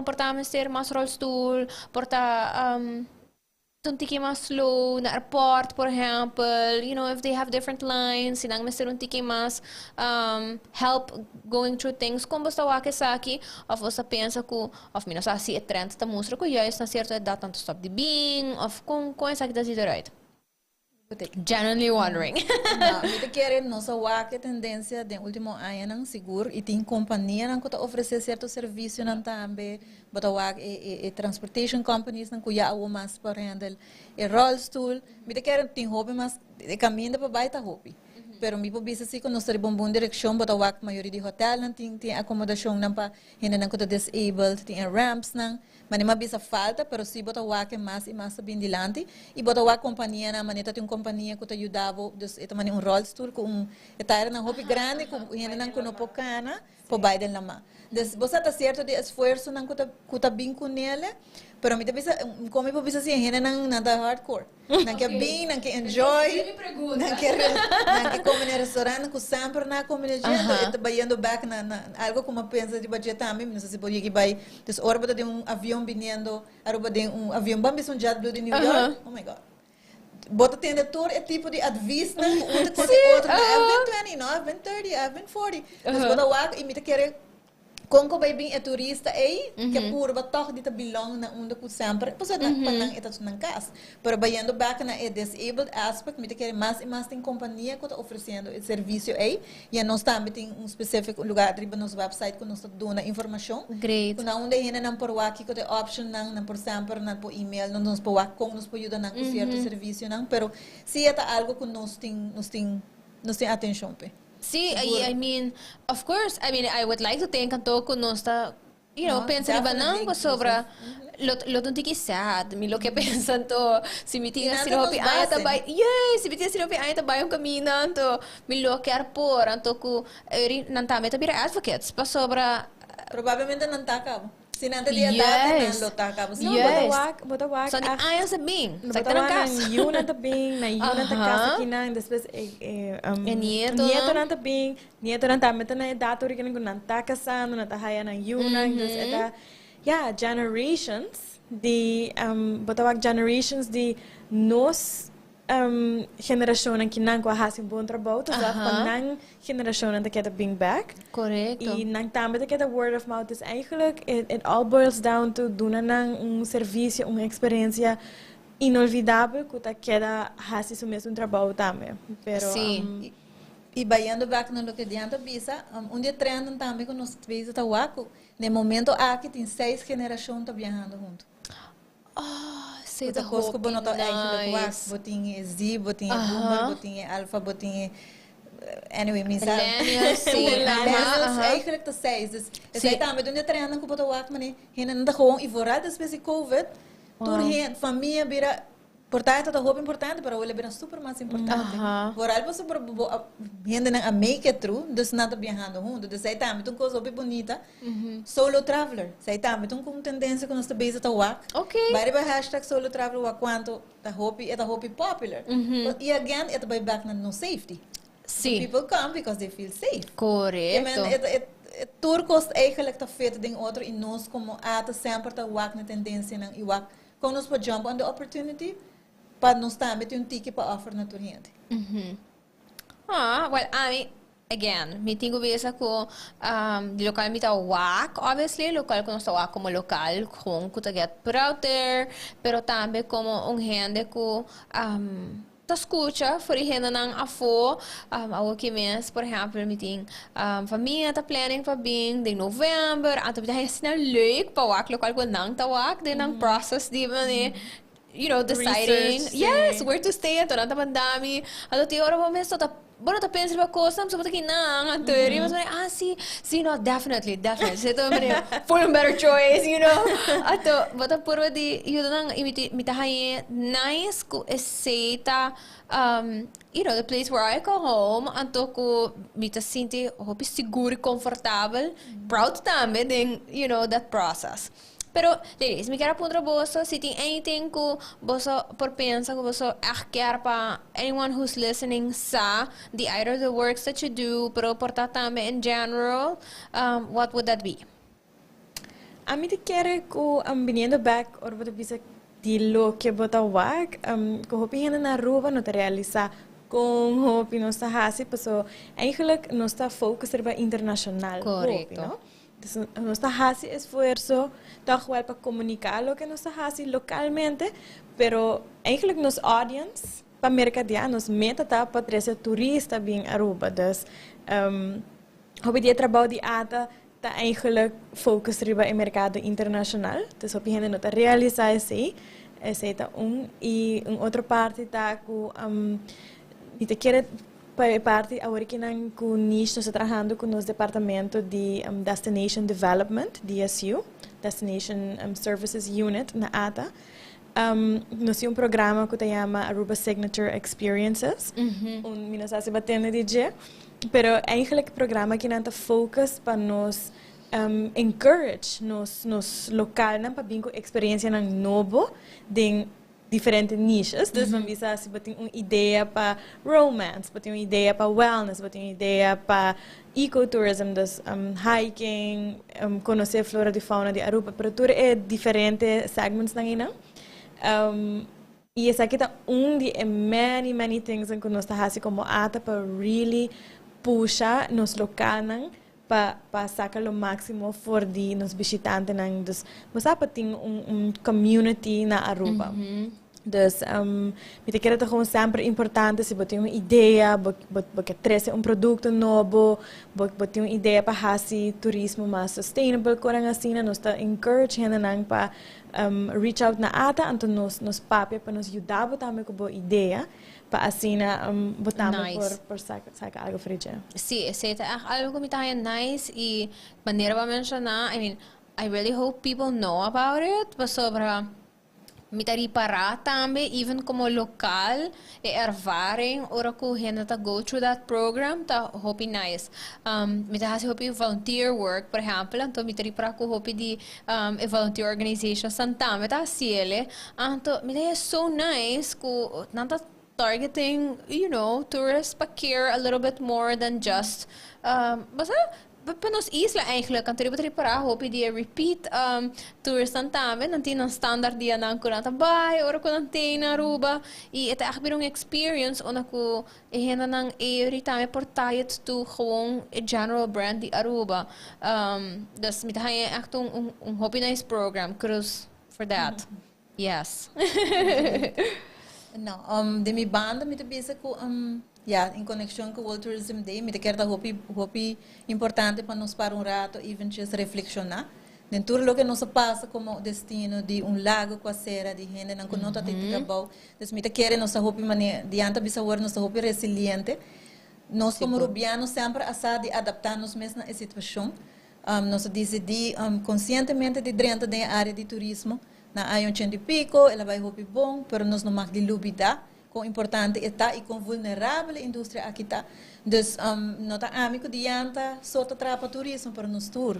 por ta mester mas rolstoel, por ta un tiki mas slow na airport, por ehèmpel, if they have different lines, si nan mester un tiki mas help going through things? Kon boso ta wak esaki? Òf boso pensa ku, òf mi no sa si e trend ta mustra ku juist na sierto edat nan ta stop di bin, òf kon esaki ta ziet eruit? Genuinely wondering. No, mi ta kere nos a wak e tendensia den último añanan sigur i tin kompanianan ku ta ofresé sierto servisionan tambe. Bo ta wak e transportation companies nan ku ya awo mas por handle e rolstoel. Mi ta kere tin hopi mas, e kaminda pa bai ta hopi. Pero mi por bisa si ku nos ta riba un bon direkshon. Bo ta wak mayoria di hotelnan tin akomodashonnan pa hendenan ku ta disabled, tin e ramps nan. Ma mi bisa falta, pero si bo ta wak mas i mas bin dilanti. I bo ta wak kompanianan, manera tin un kompania ku ta yuda bo, dus e ta un rolstoel ku un e tayer nan hopi grandi ku hendenan ku no por kana, por bai den lama. Dus bo sa ta sierto di esfuersonan ku ta bin ku nele. Pero mi ta bisa, kon mi por bisa si e hendenan nan ta hardcore. Nan ke bin, nan ke enjoy, nan ke come na restaurant ku semper nan a come na dje, anto e ta bayendo back na na algo ku mi a pensa riba dje tambe, mi no sa si por yegi bai. Dus ora bo ta den un avion biniendo Aruba den un avion, ban bisa un JetBlue di New York, oh my God. Bo ta tende tur e tipo di adviesnan ku un ta konta e otro, I've been 20, no, I've been 30, I've been 40. Dus bo ta wak i mi ta kere Kon ku bai bin e turista ei ke purba tòg di ta bilong na unda ku semper, pasobra pa nan e ta nan kas. Pero bayendo bèk na e disabled aspect, mi ta kere mas i mas tin kompania ku ta ofresiendo e servisio ei. I anos tambe tin un specific lugar riba nos website ku nos ta duna informashon. Great. Ku na unda e hendenan por wak kiko ta e optionnan, nan por semper nan por email nos, nos por wak kon nos por yuda nan ku sierto servisionan. Pero si e ta algu ku nos tin nos tin nos tin atenshon p'e. Sí, I mean, of course, I mean, I would like to think anto ku nos ta, you know, pensa riba nan pasobra lo lo ta un tiki sad. Mi lo ke pensa anto si mi tin asina hopi aña ta bai, yes, si mi tin asina hopi aña ta bai un kaminda anto mi lo kier por anto ku nan tambe ta bira advocates pasobra. Probablemente nan ta kaba. Si nan ta di edad, nan lo ta caba. No, bo ta wak, bo ta wak. Son di años ta bin. Bo ta wak nan yunan ta bin, nan yunan ta casa akinan, despues e E nietonan. Nietonan ta bin, nietonan tambe ta na edad tur ku nan ta casando, nan ta haya nan yunan, dus e ta, ya, generations di, bo ta wak generations di nos Generacionnan ki nan ku a hasi un bon trabou ta zorg pa nan generacionnan ta keda bin bek. Korekto. I nan tambe ta keda word of mouth. Dus eigenlijk it all boils down to duna nan un servisio, un eksperensia inolvidabel ku ta keda hasi su mes un trabou tambe. Pero Sí. I bayendo bek na loke Diane ta bisa, un di e trendnan tambe ku nos bezig ta wak ku na e momento aki tin seis generashon ta biahando huntu. Oh, esei ta Bo ta kos ku bo hopi no ta eigenlijk wak. nice. Bo tin e Z, bo tin e boomer, bo tin e alpha, bo tin e anyway, mi sa. Millennials, sí. Millennials Aha, aha. eigenlijk ta seis. Dus esei Sí. tambe ta un di e trendnan ku bo ta wak manera hendenan ta gewoon i vooral despues di covid tur hende, famia bira. Por ta e ta hopi importante, pero awor el a bira super mas importante. Vooral pasobra bo bo a hendenan a make it through, dus nan ta biahando hunto. Dus ei tambe ta un kos hopi bunita. Solo traveler, esei tambe ta un tendensia ku nos ta bezig ta wak. Bai riba hashtag solo traveler wak kuantu ta hopi, e ta hopi popular. I again e ta bai bek na nos safety. People come because they feel safe. Korekto. E tur kos eigenlijk ta fit den otro i nos komo ata semper ta wak na tendensianan i wak Kon nos por jump on the opportunity pa nos tambe tin un tiki pa offer na tur hende. Ah, well, ami, again, mi tin ku bisa ku di lokal mi ta wak, obviously, lokal ku nos ta wak komo lokal, gewoon ku ta get put out there, pero tambe komo un hende ku Ta skucha for e hendenan afó. Awoki mes, por ehèmpel, mi tin famia ta planning pa bin den novèmber, anto mi ta haña asina leuk pa wak lokual ku nan ta wak den nan process di manera, you know, deciding, yes, where to stay, anto nan ta manda mi, anto tin ora bo mes no ta, bo no ta pensa riba kosnan, pasobra bo ta kinan, anto e riba manera, ah, si, si, no, definitely, definitely, si ta manera full un better choice, you know, anto bo ta purba di yuda nan i mi mi ta haña nice ku esei ta you know, the place where I call home, anto ku mi ta sinti hopi sigur i komfortabel, proud tambe den, you know, that process. Pero, ladies, mi kier a puntra boso si tin anything ku boso por pensa ku boso ègt kier pa anyone who's listening sa di either the works that you do, pero por ta tambe in general, what would that be? Ami ta kere ku biniendo bek ora bo ta bisa di loke bo ta wak, ku hopi hende na Aruba no ta realisa kon hopi nos ta hasi, paso eigenlijk nos ta focus riba internashonal hopi, no? Dus nos ta hasi esfuerso tòg wèl pa komuniká loke nos ta hasi lokalmente, pero eigenlijk nos audience pa merkadeá, nos meta ta pa trese turista bin Aruba. Dus hopi di e trabou di ata ta eigenlijk focus riba e merkado internashonal. Dus hopi hende no ta realisá esei. Esei ta un. I un otro parti ta ku mi ta kere. Pa e parti awor kinan ku Niche nos ta trahando ku nos departamento di Destination Development, DSU, Destination Services Unit na ata. Nos tin un programa ku ta yama Aruba Signature Experiences. Un mi no sa si bo a tende di dje, pero eigenlijk e programa kinan ta focus pa nos. Encourage nos localnan pa bin cu experiencianan nobo den diferente niches. Dus bo bisa si bo tin un idea pa romance, bo tin un idea pa wellness, bo tin un idea pa ecotourism, dus hiking, conoce flora di fauna di Aruba, pero tur e diferente segmentsnan einan. Y esaki ta un di e many, many things cu nos ta haci como ATA pa really pusha nos localnan pa saca lo maximo for di nos bishitantenan. Dus bo sa pa tin un community na Aruba. Dus mi ta kere ta gewoon semper importante si bo tin un idea, bo ke trece un producto nobo, bo tin un idea pa haci turismo mas sustainable, cosnan asina, nos ta encourage hendenan pa reach out na ATA, anto nos papia pa nos yuda bo tambe cu bo idea, pa asina bo tambe por saca algo for dje. Si, esey ta echt algo cu mi ta haya nice y manera bo a menciona, I mean, I really hope people know about it, pasobra mi ta ripara tambe, even como local, e ervaring ora cu hende ta go through that program ta hopi nice. Mi ta haci hopi volunteer work, por ehempel, anto mi ta ripara cu hopi di e volunteer organizations tambe ta haciele, anto mi ta haya so nice cu nan ta targeting tourists pa care a little bit more than just basta pa nos isla eigenlijk. Anto riba ta ripara hopi di repeat tourists nan tambe, nan tin nan standaard dia nan cu nan ta bay ora cu nan tin na Aruba y e ta echt bir un experience unda cu e hendenan ey tambe por tie it to gewoon e general brand di Aruba. Dus mi ta haya echt un hopi nice program. Kudos for that. Yes. No, di mi banda mi ta bisa cu ja, in conexion cu World Tourism Day, mi ta kier ta hopi hopi importante pa nos para un rato even just reflexiona den tur loke nos a pasa como destino di un lago cu a cera, di hendenan cu no ta tin trabou. Dus mi ta kere nos ta hopi mane dianta bisa awor nos ta hopi resiliente. Nos como Rubiano semper a sa di adapta nos mes na e situacion. Nos a dicidi conscientemente di drenta den e area di turismo na aña ochenta y pico, el a bay hopi bon, pero nos no mag di lubida con importante e ta y con vulnerabel e industria aki ta. Dus no ta ami cu dianta so ta traha pa turismo, pero nos tur.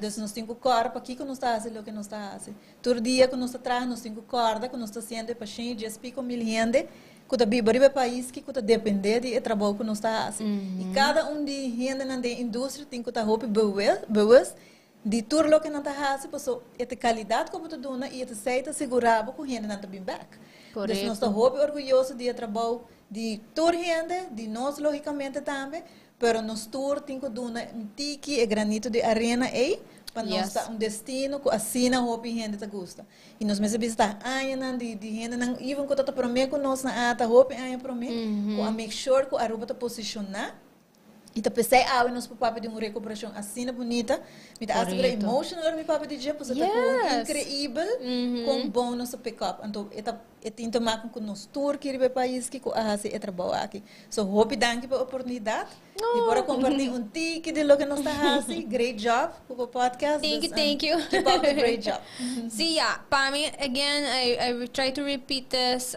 Dus nos tin cu corda pakico nos ta haci loke nos ta haci. Tur dia cu nos ta traha nos tin cu corda cu nos ta haciendo e pa shen y dies pico mil hende cu ta biba riba e pais ki cu ta depende di e trabou cu nos ta haci. Y cada un di hendenan den e industria tin cu ta hopi bewust di tur loke nan ta haci, paso e ta calidad cu bo ta duna y e ta esey ta sigura bo cu hendenan ta bin bek. Dus nos ta hopi orguyoso di e trabou di tur hende, di nos logicamente tambe, pero nos tur tin cu duna un tiki e granito di arena ey pa nos ta un destino cu asina hopi hende ta gusta. Y nos mester bisa ta añanan di hendenan, even cu ta ta prome cu nos na ata hopi aña prome, cu a make sure cu Aruba ta posiciona. Y ta pesey awe nos por papia di un recuperacion asina bunita. Mi ta hasta bira emotional ora mi papia di dje, pasobra ta con increibel con bon nos a pick up. Anto e ta e tin te maken cu nos tur ki riba e pais ki cu a haci e trabou aki. So hopi danki pa e oportunidad di por a comparti un tiki di loke nos ta haci. Great job cu bo podcast. Thank you, thank you. Keep up the great job. Si, ya. Pa mi, again, I try to repeat this.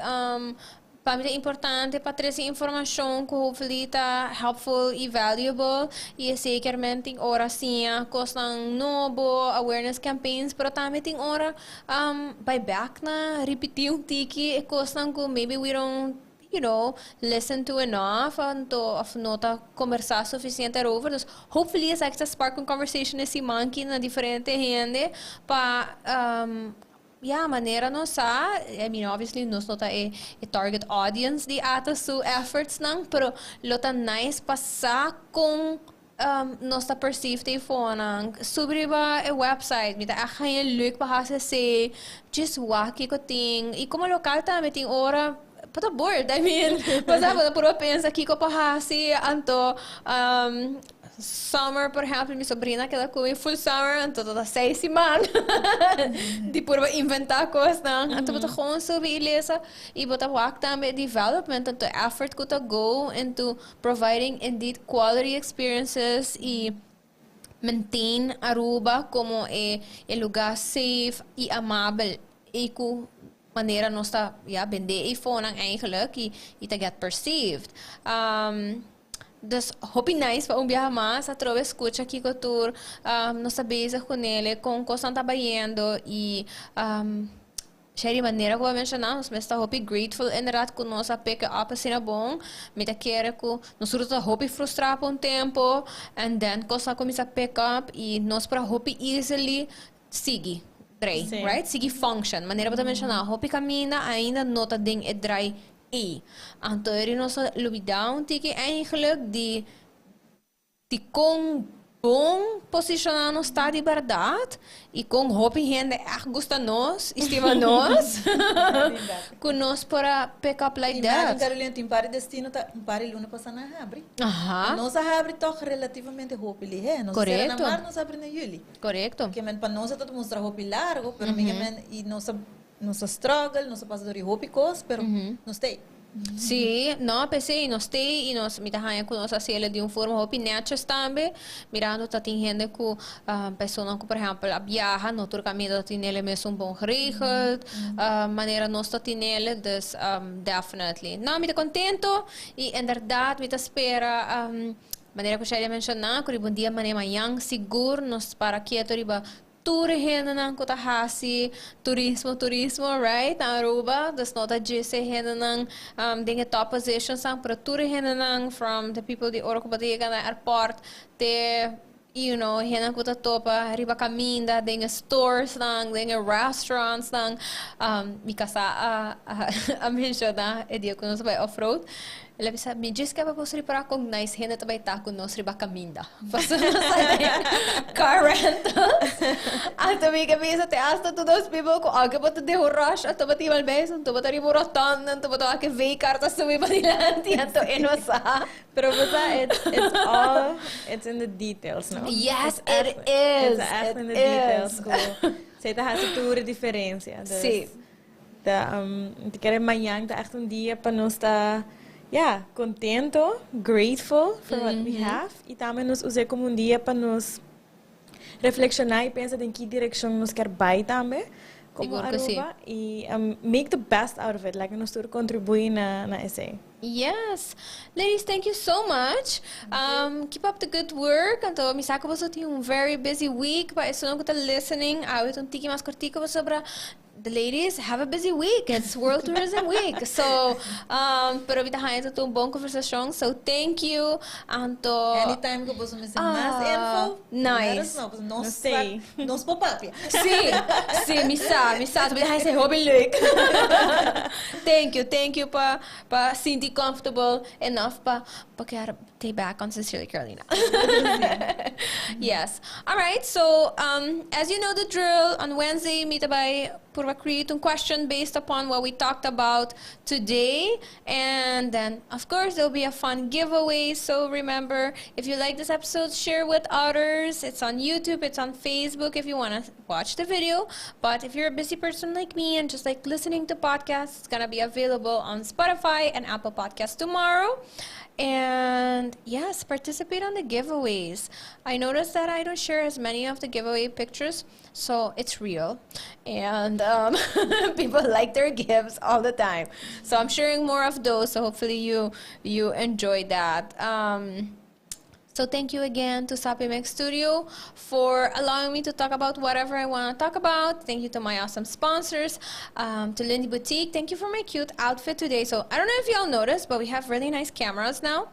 Pa mi ta importante pa trece informacion cu hopefully ta helpful y valuable y zekermente tin ora siña cosnan nobo, awareness campaigns, pero tambe tin ora bay back na ripiti un tiki e cosnan cu maybe we don't listen to enough anto of no ta conversa suficiente erover. Dus hopefully esaki ta spark un conversation e siman aki na diferente hende pa ja, manera nos sa, I mean, obviously nos no ta e target audience di ATA su efforts nan, pero lo ta nice pa sa con nos ta perceived eifonan. Subi riba e website, mi ta echt haña leuk pa haci esey, just wak kico tin. Y como local tambe tin ora, bo ta bored, I mean, bo sa, bo ta purba pensa kico pa haci, anto summer, por ehempel, mi sobrina keda cu mi full summer, anto ta 6 siman di purba inventa cosnan. Anto bo ta gewoon subi y lesa y bo ta wak tambe development, anto effort cu ta go into providing indeed quality experiences y maintain Aruba como e lugar safe y amabel y cu manera nos ta, ja, bende eifonan eigenlijk y ta get perceived. Dus hopi nice pa un biaha mas atrobe scucha kico tur nos ta bezig cu nele, con cosnan ta bayendo y Sherry, manera cu bo a menciona, nos mes ta hopi grateful inderdaad cu nos a pick up asina bon. Mi ta kere cu nos tur ta hopi frustra pa un tempo and then cosnan a cuminsa pick up y nos por a hopi easily sigui draai, right? Sigui function. Manera bo ta menciona, hopi caminda ainda no ta den e draai ey. Anto eri nos a lubida un tiki eigenlijk di di kon bon posishoná nos ta di bèrdat i kon hopi hende ègt gusta nos i stima nos ku nos por a pick up like that. Imagine Carolina tin un par di destino ta un par di luna pasá nan a habri. Nos a habri tòg relativamente hopi lihé. Nos a sera na mart nos a habri na yüli. Korekto. Ke men pa nos a ta mustra hopi largo pero mi ke men i nos a nos a struggle nos a pasa dor di hopi kos pero nos ta ei. Sí, no, p'esei nos t'ei i nos, mi ta haña ku nos hasiel di un forma hopi nètjes tambe, mirando ta tin hende ku, personan ku por ehèmpel a biaha, no tur kaminda ta tinel e mesun bon geregeld, manera nos ta tinel, dus definitely. No, mi ta kontento i inderdat mi ta spera, manera ku Shaidy a menshoná, ku riba un dia manera mañan sigur nos para keto riba Tur e hendenan ku ta hasi turismo turismo right na Aruba, dus no ta djis e hendenan den e top positionsnan pero tur e hendenan from the people di ora ku bo ta yega na airport te you know e hendenan ku ta topa riba kaminda den e storesnan den e restaurantsnan mi kasá a a menshoná e dia ku nos a bai off road el a bisa mi djis ke pa bo ripará kon nice hende ta bai ta ku nos riba kaminda. Pasobra nos ta den car rentals. Anto mi ke bisa te hasta tur nos people ku aunke bo ta den un rush anto bo tin mal beis anto bo ta riba un rotonde anto bo ta wak e V-car ta subi padilanti anto e no sa. Pero bo sa it's it's all it's in the details no. Yes it is. It's echt in the details ku esei ta hasi tur e diferencia. Dus Si. Ta mi ta kere mañan ta echt un dia pa nos ta ya contento, grateful for what we have y tambe nos us'e como un dia pa nos reflexiona y pensa den ki direccion nos kier bay tambe como Sigur cu si. Aruba y make the best out of it, like nos tur contribui na na esey. Yes. Ladies, thank you so much. Keep up the good work. Anto mi sa cu boso tin un very busy week, pa esunnan cu ta listening, awe ta un tiki mas cortico pasobra The ladies have a busy week. It's World Tourism Week. So, um, pero mi ta haña ta un bon conversacion. So, thank you. Anto. Anytime ku boso mester mas Ah, info, nice. let us know. Nos Nos stay. Nos por papia. Sí, sí, mi sa, mi sa. Mi ta haña hopi leuk. Thank you, thank you pa pa sinti comfortable enough pa pa kier take back on Sincerely Carolina. Yes. All right, so um, as you know the drill, on Wednesday mi ta bay purba create un question based upon what we talked about today. And then, of course, there'll be a fun giveaway. So remember, if you like this episode, share with others. It's on YouTube, it's on Facebook if you want to watch the video. But if you're a busy person like me and just like listening to podcasts, it's going to be available on Spotify and Apple Podcasts tomorrow. And yes, participate on the giveaways. I noticed that I don't share as many of the giveaway pictures, so it's real. And um, people like their gifts all the time. So I'm sharing more of those, so hopefully you you enjoy that. Um, so thank you again to Sapi Mix Studio for allowing me to talk about whatever I want to talk about. Thank you to my awesome sponsors, um, to Lindy Boutique. Thank you for my cute outfit today. So I don't know if y'all noticed, but we have really nice cameras now.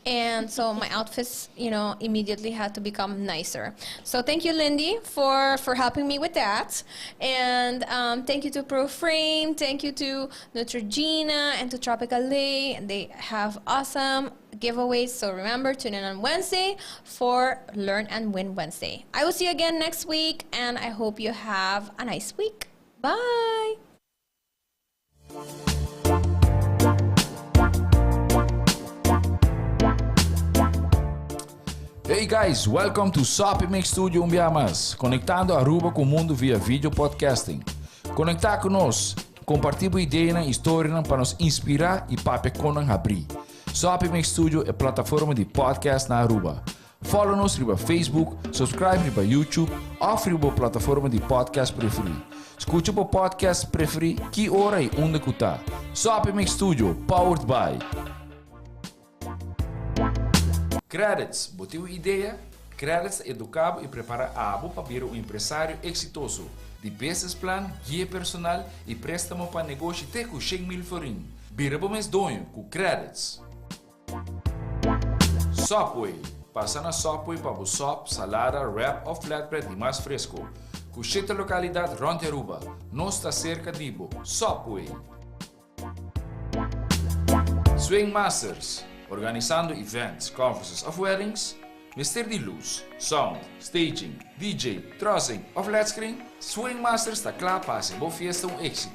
And so my outfits, you know, immediately had to become nicer. So thank you, Lindy, for, for helping me with that. And um, thank you to ProFrame, thank you to Neutrogena and to Tropical Lay. And they have awesome giveaways. So remember, tune in on Wednesday for Learn and Win Wednesday. I will see you again next week, and I hope you have a nice week. Bye. Hey guys, welcome to Sopi Mix Studio un bia mas, konektando Aruba ku mundu via video podcasting. Konektá ku nos, kompartí bo ideanan i storianan pa nos inspirá i papia konnan habrí. Sopi Mix Studio e plataforma di podcast na Aruba. Follow nos riba Facebook, subscribe riba YouTube òf riba bo plataforma di podcast preferí. Skucha bo podcast preferí ki ora i unda ku ta. Sopi Mix Studio, powered by. Qredits, bo tin un idea? Qredits ta educa bo y prepara abo pa bira un empresario exitoso. Di business plan, guia personal y prestamo pa negoshi te cu 100 mil florin. Bira bo mes doño cu Qredits. Subway. Pasa na Subway pa bo sub, salada, wrap of flatbread di mas fresco. Cu shete localidad rond Aruba. Nos ta cerca di bo. Subway. Swing Masters, organisando events, conferences of weddings. Mester di luz, sound, staging, DJ, trussing of flat screen? Swing Masters ta cla pa haci bo fiesta un exito.